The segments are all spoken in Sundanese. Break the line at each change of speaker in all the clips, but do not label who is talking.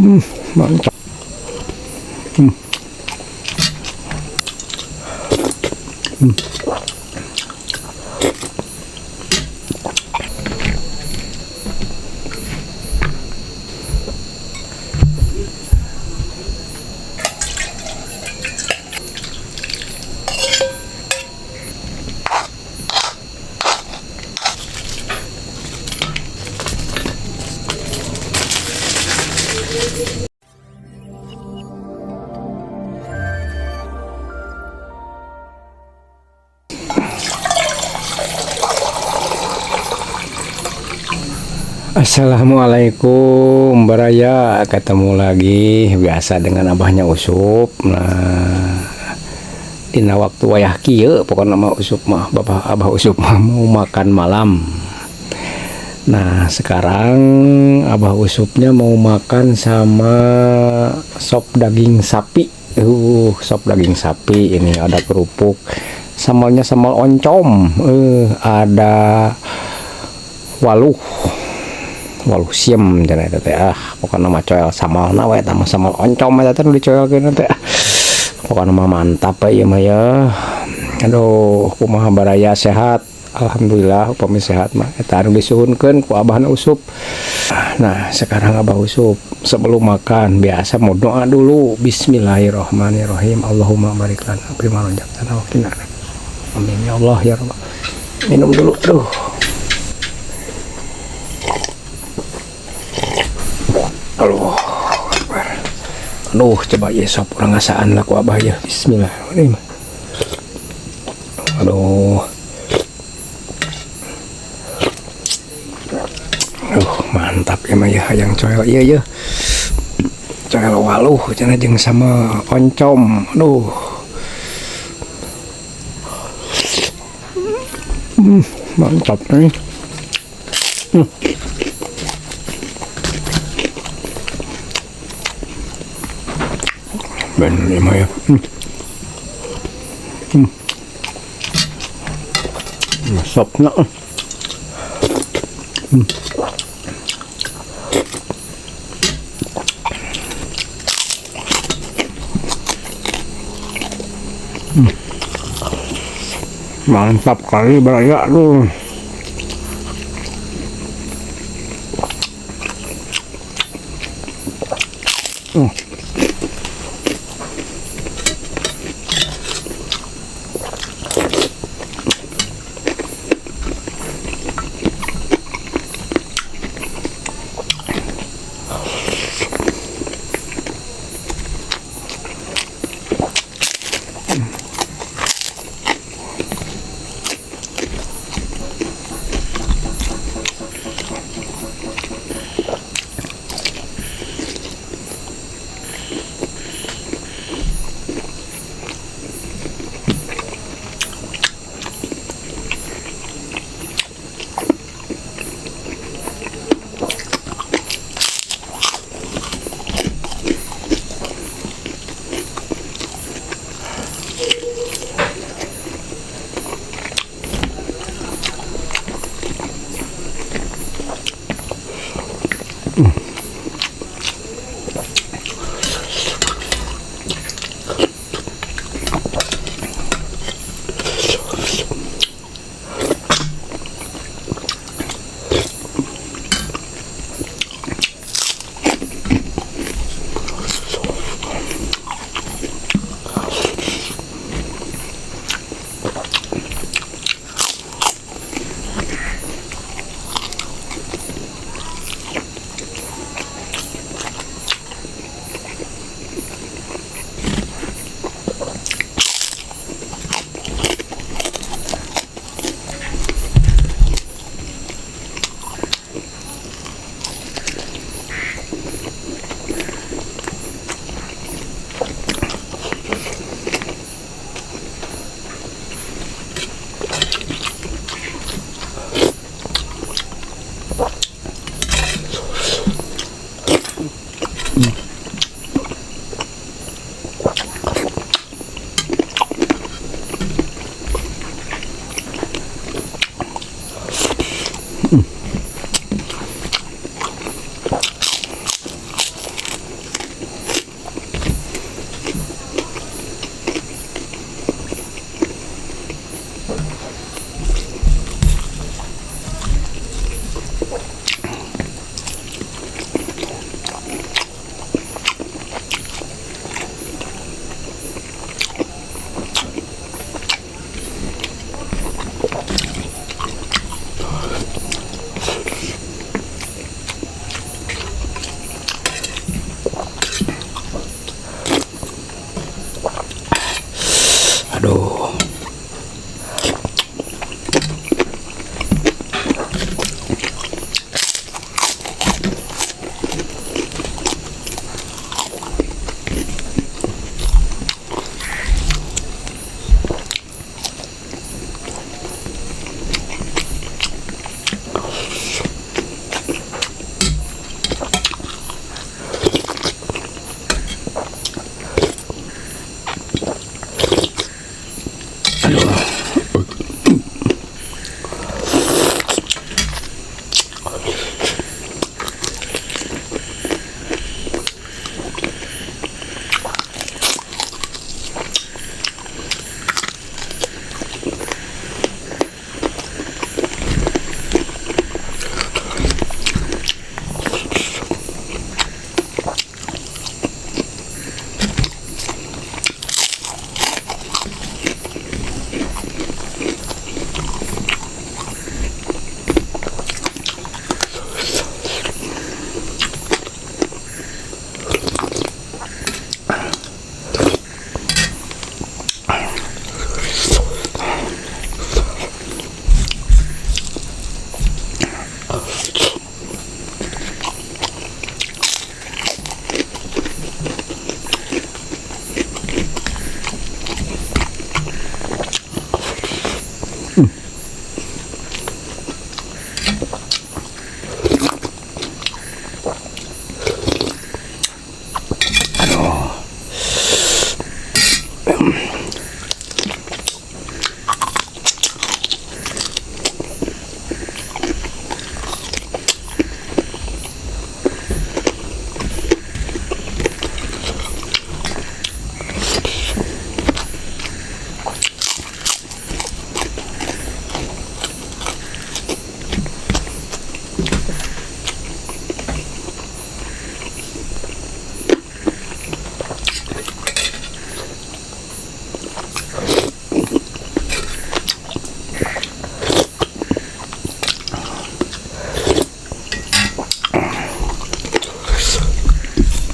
Mantap. Assalamualaikum Baraya, ketemu lagi biasa dengan abahnya Usup. Nah, dina waktu wayah kieu pokoknya mah Usup mah, Bapak Abah Usup mah mau makan malam. Nah, sekarang Abah Usupnya mau makan sama sop daging sapi. Sop daging sapi ini ada kerupuk, sambalnya sambal oncom, ada waluh, waluh siem cenah eta teh. Ah, pokokna mah coel sambalna we eta mah, sambal oncom eta teh nu dicoelkeun teh. Pokokna mah mantap we ieu mah ya. Aduh, kumaha baraya, sehat? Alhamdulillah upami sehat mah eta anu disuhunkeun ku Abahna Usup. Nah, sekarang Abah Usup sebelum makan biasa mau doa dulu. Bismillahirrahmanirrahim. Allahumma barik lana fima razaqtana wa qina. Amin ya Allah ya Rabb. Minum dulu. Aduh. Aduh, Akbar. Aduh, coba ya sop urang ngasaan lah ku Abah ya. Bismillahirrahmanirrahim. Aduh. Aduh, mantap ya mah ya, hayang coel ieu ya. Coel waluh cenah jeung sama oncom. Aduh. Mantap nih. Bener ya mah ya. Sopna. Mantap kali baraya tuh.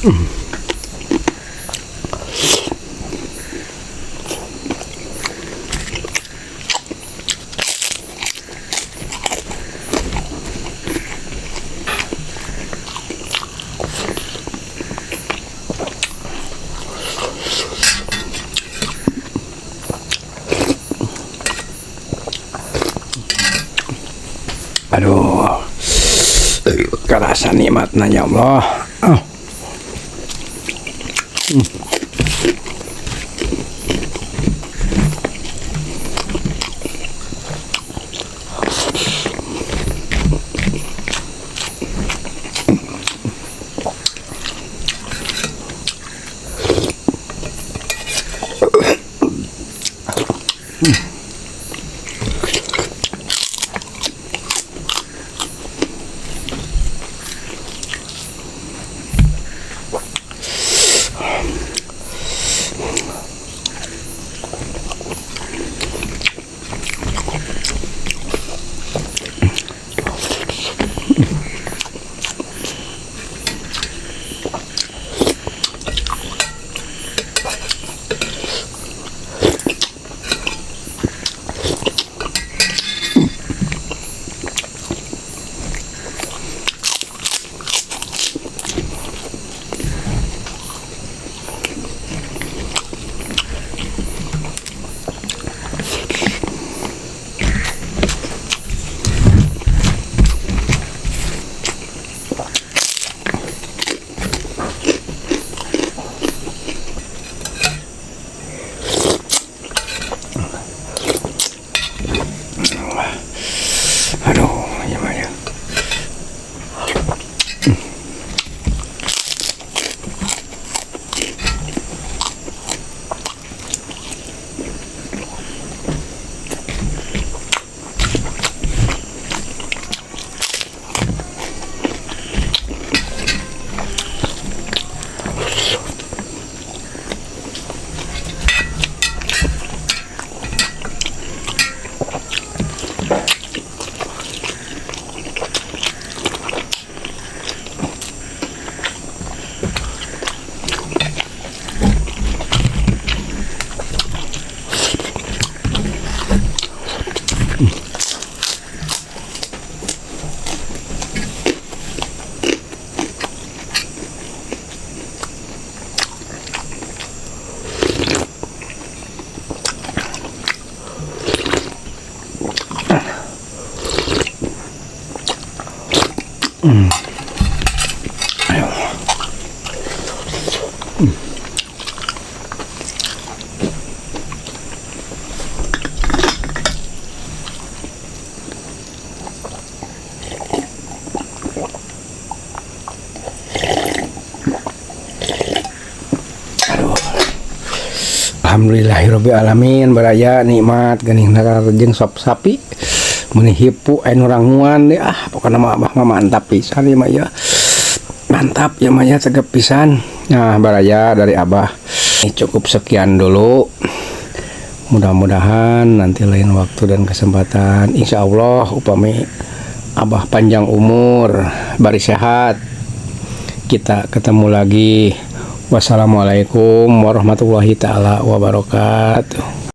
Aduh, kerasa nikmatnya ya Allah. Aduh, ya ya. Ayo. Aduh. Alhamdulillahirabbil alamin, baraya nikmat geuning jeung sop sapi. Meuni hipu anu ranguan deh, ah pokokna mah abah mah mantap pisan ieu mah ya. Mantap ya mah ya, tegep pisan. Nah, baraya dari abah ini cukup sekian dulu. Mudah-mudahan nanti lain waktu dan kesempatan, insya Allah upami abah panjang umur, bari sehat, kita ketemu lagi. Wassalamualaikum warahmatullahi taala wabarakatuh.